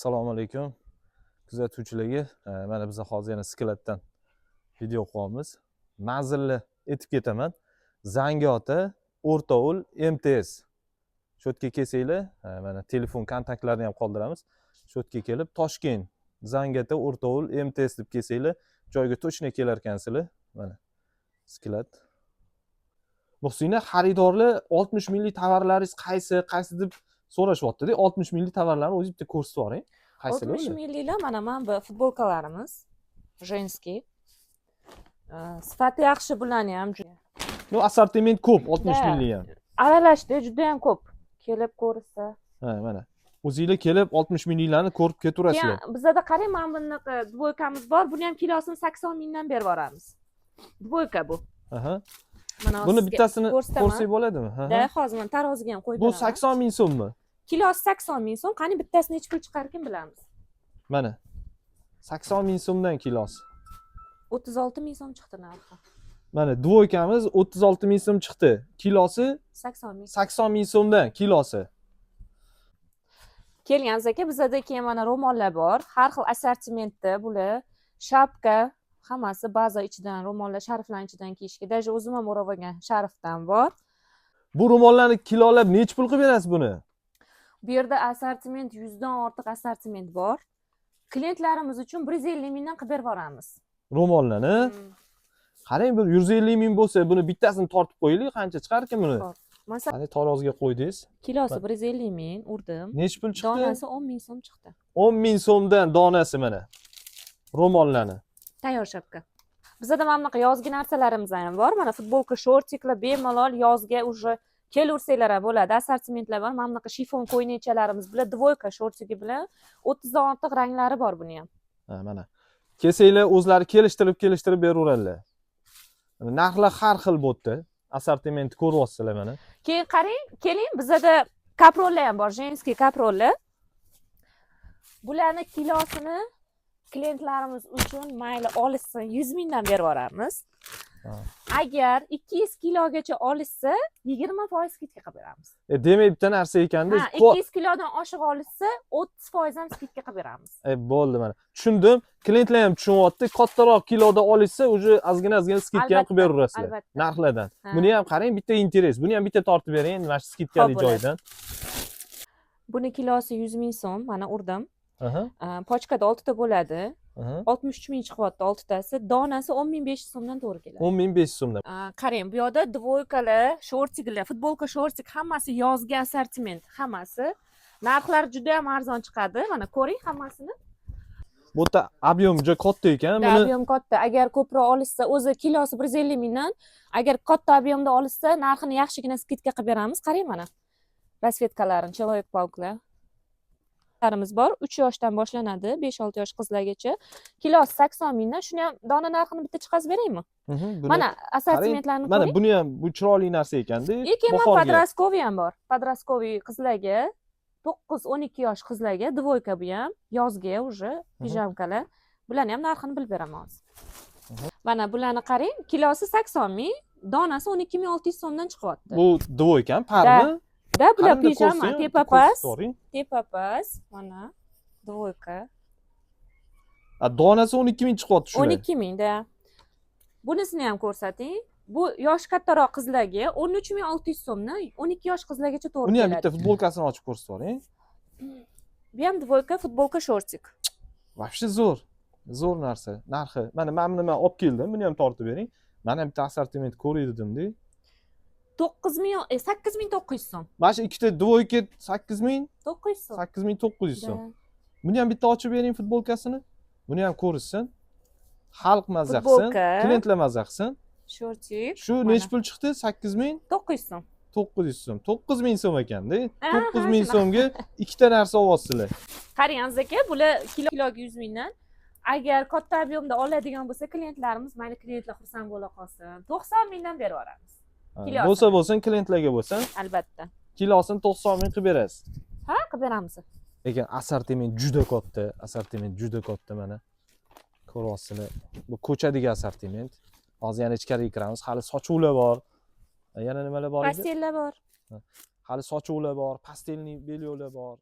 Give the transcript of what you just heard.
Assalomu alaykum kuzatuvchilarga. Mana biz hozir yana skladdan video qilyapmiz. Manzilni aytib ketaman: Zangiota, O'rtovul, MTS. Shu yerga kelsanglar, mana telefon kontaktlarini ham qoldiramiz. Shu yerga kelib, Toshkent, Zangiota, O'rtovul, MTS deb kelsanglar, joyga точно kelar ekansizlar. Mana sklad. Muhsina, xaridorlar 60 minglik tovarlaringiz qaysi, qaysi deb so'rashyaptida. 60 minglik tovarlarni o'zingiz bitta ko'rsatib yuboring, qaysilar 60 ular? mingliklar mana bu futbolkalarimiz, женский. Sifati yaxshi bularni ham. Ну, assortiment ko'p 60 Да. minglik ham. Aralashdi, juda ham ko'p. Kelib ko'rsa. Ha, mana o'zinglar kelib 60 mingliklarni ko'rib ketaverasizlar. Keyin bizada, qarang, mana bunaqa двойка miz bor. Buni ham kilosini 80 mingdan berib yuboramiz. Двойка bu. Mana Buni sizga bittasini ko'rsataman. ko'rsak bo'ladimi? Да, hozir mana taroziga ham qo'yib Bu beraman. 80 ming so'mmi? Kilosi 80 ming so'm. Qani, bittasini nechi pul chiqarkan, bilamiz. Mana, 80 ming so'mdan kilosi. 36 ming so'm chiqdi narxi. Mana, двойка miz 36 ming so'm chiqdi kilosi. 80 ming. 80 ming so'mdan kilosi. Kelganimiz aka, bizada keyin mana ro'mollar bor, har xil assortimentda bular. Shapka, hammasi baza ichidan ro'mollar, sharflarni ichidan kiyishga. Даже o'zim ham o'rab olgan sharfdan bor. Bu ro'mollarni kilolab nechi pul qilib berasiz buni? Bu yerda assortiment, 100dan ortiq assortiment bor. Klientlarimiz uchun 150 mingdan qilib berib yuboramiz. Ro'mollarni qarang, bir 150 ming bo'lsa, buni bittasini tortib qo'yaylik, qancha chiqarkan buni? Xo'p. Masalan, Qani, taroziga qo'ydingiz. Kilosi 150 ming urdim. Nechi pul chiqdi? Donasi 10 ming so'm chiqdi. 10 ming so'mdan donasi. Mana ro'mollarni. Tayyor shapka. Bizada mana bunaqa yozgi narsalarimiz ham bor. Mana futbolka, шортик lar, bemalol yozga уже kelaversanglar ham bo'ladi. Assortimentlar bor. Mana bunaqa shifon ko'ylakchalarimiz bilan, двойка шортик i bilan, 30dan ortiq ranglari bor buni ham. Ha, mana kelsanglar, o'zlari kelishtirib kelishtirib beraveradilar. Mana, narxlar har xil bu yerda. Assortimentni ko'ryapsizlar, mana. Keyin qarang, keling, bizada kapronlar ham bor, женский kapronlar. Bularni kilosini klientlarimiz uchun, mayli, olishsin, 100 mingdan berib yuboramiz. Agar 200 kilogacha olishsa, 20% скидка qilib beramiz. Demak, bitta narsa ekanda. Ha, 200 kilodan oshiq olishsa, 30% ham скидка qilib beramiz. Bo'ldi, mana, tushundim. Klientlar ham tushunyapti. Kattaroq kiloda olishsa, уже ozgina ozgina скидка ham qilib beraverasizlar Albatta. narxlardan. Ha. Buni ham qarang, bitta интерес. Buni ham bitta tortib bering, mana shu скидка li Xo'p, bo'ladi. joyidan. Buni kilosi 100 ming so'm, mana urdim. Pachkada oltita bo'ladi. 63 ming chiqyapti oltitasi. Donasi 10 500 so'mdan to'g'ri keladi. 10 500 so'mdan. Qarang, bu yoqda двойка lar, шортик lar, futbolka, шортик, hammasi yozgi assortiment, hammasi. Narxlari juda ham arzon chiqadi. Mana ko'ring hammasini. Bu yerda объем juda katta ekan buni. Объем katta. Agar ko'proq olishsa, o'zi kilosi 150 mingdan. Agar katta объем da olishsa, narxini yaxshigina скидка qilib beramiz. Qarang, mana расцветка larini, человек паук lar larimiz bor. 3 yoshdan boshlanadi, 5-6 yosh qizlargacha. Kilosi 80 mingdan. Shuni ham dona narxini bitta chiqazib beraymi? Buni Mana assortimentlarni mana ko'ring. Buni ham, bu chiroyli narsa ekanda. И keyin bahorga. Подростковый ham bor. Подростковый qizlarga, 9-12 yosh qizlarga двойка bu ham, yozgi уже пижамка lar. Bularni ham narxini bilib beraman hozir. Mana bularni qarang, kilosi 80 ming, donasi 12 600 so'mdan chiqyapti. Bu двойка парmi? Да, bular Qanday pijama, ko'rsang, tepa past, ko'rsatib yuboring. Tepa past, mana двойка. A, donasi 12 ming chiqyapti shular. 12 mingda. Bunisini ham ko'rsating. Bu yoshi kattaroq qizlarga 13 600 so'mdan, 12 yosh qizlargacha to'g'ri Uni ham keladi. bitta futbolkasini ochib ko'rsatib yuboring. Bu ham двойка, futbolka, шортик. Вообще zo'r, zo'r narsa. Narxi, mana buni man olib keldim, buni ham tortib bering. Mana bitta assortiment ko'ray dedimda. 9000, 8900 so'm. Mana shu ikkita двойка 8000 900 so'm. 8900 so'm. Да. Buni ham bitta ochib bering, futbolkasini. Buni ham ko'rishsin, xalq mazza qilsin. Futbolka. Klientlar mazza qilsin. Шортик. Shu Mana. nechi pul chiqdi? Sakkiz ming 900 so'm. 900 so'm. 9000 so'm ekanda. 9000 shunaqa. so'mga ikkita narsa olyapsizlar. Qarang, Aziz aka, bular kiloga 100 mingdan. Agar katta объем da oladigan bo'lsa klientlarimiz, mayli, klientlar xursand bo'la qolsin, 90 mingdan berib yuboramiz. Kilosini. Bo'lsa bo'lsin, klientlarga bo'lsin. Albatta. Kilosini 90 ming qilib berasiz. Ha, qilib beramiz. Lekin assortiment juda katta, assortiment juda katta. Mana, ko'ryapsizlar, bu ko'chadagi assortiment. Hozir yana ichkariga kiramiz, hali sochuvlar bor. Yana nimalar bor edi? Постель lar bor. Hali sochuvlar bor, постельный бельё lar bor.